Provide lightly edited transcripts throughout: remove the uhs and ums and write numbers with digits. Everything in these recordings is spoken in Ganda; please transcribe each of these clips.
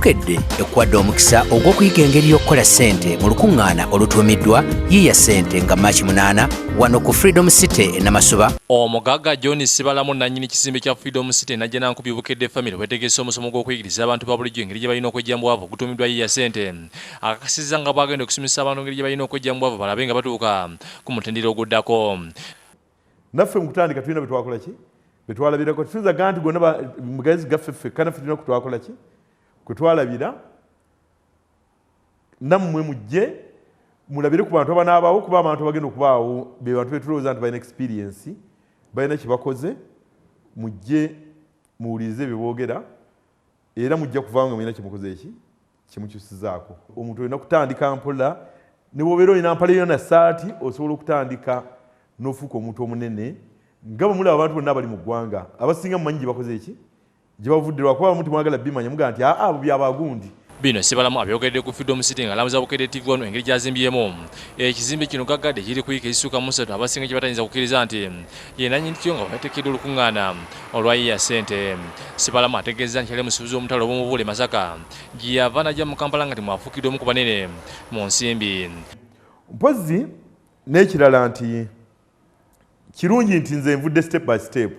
Bukedde ekuwadde omukisa ogw'okuyiga engeri y'okukola ssente mu lukuŋŋaana olutuumiddwa Yiiya Ssente nga Maaki 8 wano ku Freedom City e Namasuba. Omugagga John Sibalamu nannyini kizimbe kya Freedom City Najjanankumbi Bukedde Family wetegese omusomo gw'okuyigiriza abantu ba bulijjo engeri gye balina okwejja mu bwavu ogutuumiddwa Yiiya Ssente. Akakasizza nga bw'agenda okusomesa abantu engeri gye balina okwejja mu bwavu balabe nga batuuka ku mutendera oguddako. Naffe mu kutandika tulina bye twakola ki bye twalabirako, tetuyinza gamba nti gonna mugezi gaffe ffekka, naffe tulina kutwakola ki kwe twalabira. Nammwe mujje mulabire ku bantu abanaabaawo, kuba abantu abagenda okubaawo be bantu betulowooza nti balina experience, balina kye bakoze. Mujje muwulirize bye boogera, era mujja kuvaawo nga mulina kyemukoze eki kyemukyusizaako. Omuntu olina kutandika mpola, ne bw'obeera olina mpale yo na ssaati, osobola okutandika n'ofuuka omuntu omunene nga bwe mulaba abantu bonna abali mu ggwanga. Abasinga mumanyi gye bakoze eki gye bavudde, lwakuba abamu temwagala bimanya, mugamba nti aa abo byabagundi. Bino Sibalamu abyogeredde ku Freedom City ng'alamuza Bukedde TV wano engeri gy'azimbyemu ekizimbe kino gaggadde ekiri ku yiika ezisukka mu ssatu, abasinga kye batayinza kukkiriza nti ye nannyini kyo nga bweyateekeddwa olukuŋŋaana olwa Yiiya Ssente. Sibalamu ategeezezza nti yali musuubuzi w'omutala obw'omubuule e Masaka gye yava n'ajja mu Kampala nga timwafuukidde omu ku banene mu nsimbi. Mpozzi n'ekirala nti kirungi nti nze nvudde step by step,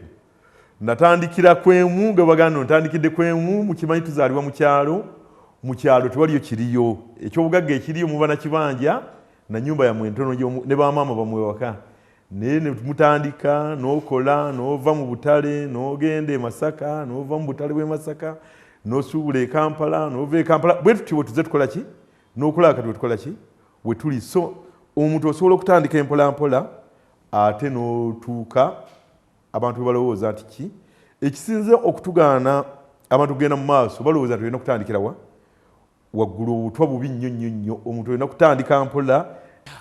natandikira kwemu nga baganda ntandikidde kwemu. Mukimanyi tuzaalibwa mu kyalo, mu kyalo tewaliyo kiriyo ekyobugagga, ekiriyo muba na kibanja na nyumba yammwe entono ne bamaama bammwe waka. Naye ne mutandika n'okola, n'ova mu butale n'ogenda e Masaka, n'ova mu butale bw'e Masaka n'osuubula e Kampala, n'ova e Kampala. Bwe tutyo bwe tuze tukola ki n'okulaba kati bwe tukola ki we tuli. So omuntu osobola okutandika empolampola ate n'otuuka abantu bwe balowooza nti ki ekisinze okutugaana abantu kugenda mu maaso. Balowooza nti olina kutandikira wa waggulu. Obutwa bubi nnyo nnyo nnyo. Omuntu olina kutandika mpola.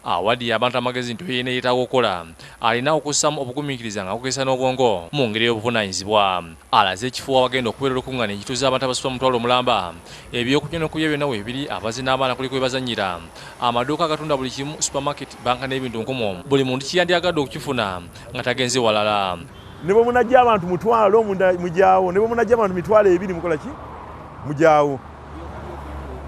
Awadde abantu amagezi nti oyo yeetaaga okukola alina okussaamu obugumiikiriza ng'akozesa n'obwongo mu ngeri y'obuvunaanyizibwa. Alaze ekifo awagenda okubeera olukuŋŋaana ekituuza abantu abasoba 500,000. Ebyokunywa n'okulya byonna weebiri, abazi n'abaana kuliko we bazannyira, amaduuka agatunda buli kimu, supermarket, banka n'ebintu nkumu buli muntu kyeyandyagadde okukifuna nga tagenze walala. Ne bwe munajja abantu 500 mujaawo, ne bwe munajja abantu 20,000 mukola ki mujaawo.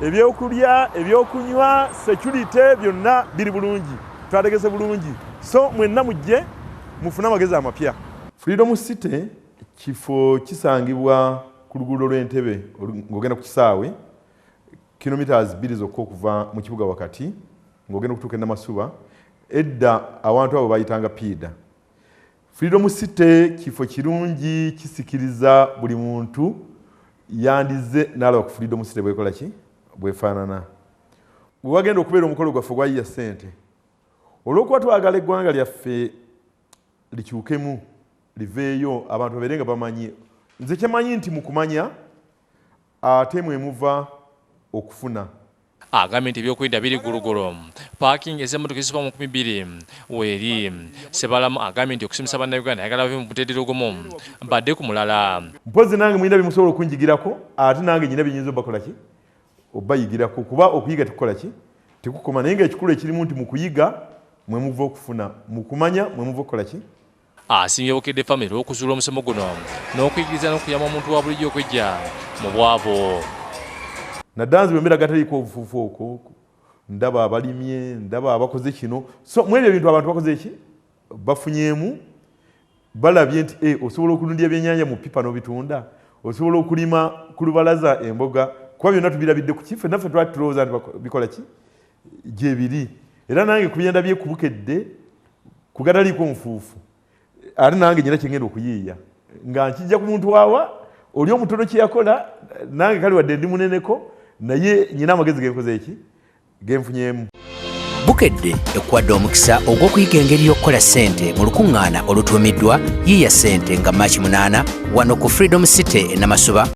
Ebyokulya, ebyokunywa, security, byonna biri bulungi, twategese bulungi. So mwenna mujje mufune amagezi amapya. Freedom City kifo kisangibwa ku luguudo lw'Entebe ng'ogenda ku kisaawe, kilometers 2 zokka okuva mu kibuga wakati ng'ogenda okutuuka e Namasuba. Edda awantu abo bayitanga Piida. Freedom City kifo kirungi, kisikiriza buli muntu yandize n'alaba ku Freedom City bwekola ki bwefaanana. Bwe wagenda okubeera omukolo gwaffe ogwa Yiiya Ssente, olw'okuba twagala eggwanga lyaffe likyukemu liveeyo, abantu babeere nga bamanyi, nze kyemanyi nti mu kumanya ate mwe muva okufuna. Agambye nti ebyokwerinda biri gulugulu, parking ez'emmotoka ezisoba mu 20,000 weeri. Sebalamu agambye nti okusomesa Bannayuganda ayagala bave mu mutendera ogumu badde ku mulala. Mpozi nange mulina byemusobola okunjigirako, ate nange nyina byenyinza obakola ki obayigirako, kuba okuyiga tekukola ki tekukoma. Naye nga ekikulu ekirimu nti mu kuyiga mwe muva okufuna, mu kumanya mwe muva okukola ki. Asiimye Bukedde Family olw'okuzuula omusomo guno n'okuyigiriza n'okuyamba omuntu wa bulijjo okwejja mu bwavu. Naddala nze bwe mbeera gataliiko obufuufu okwo, ndaba abalimye, ndaba abakoze kino. So mu ebyo ebintu abantu bakoze ki bafunyeemu, balabye nti osobola okulunda ebyennyanja mu pipa n'obitunda, osobola okulima ku lubalaza emboga, kuba byonna tubirabidde ku ki ffenna ffe twali tulowooza nti bikola ki gyebiri. Era nange ku byendabye ku Bukedde ku gataliiko nfuufu, ate nange nyina kyengenda okuyiiya nga nkijja ku muntu wawa oli omutono kye yakola. Nange kale wadde ndi muneneko, naye nyina amagezi genkoze eki genfunyeemu. Bukedde ekuwadde omukisa ogw'okuyiga engeri y'okukola ssente mu lukuŋŋaana olutuumiddwa Yiiya Ssente nga Maaki 8 wano ku Freedom City e Namasuba.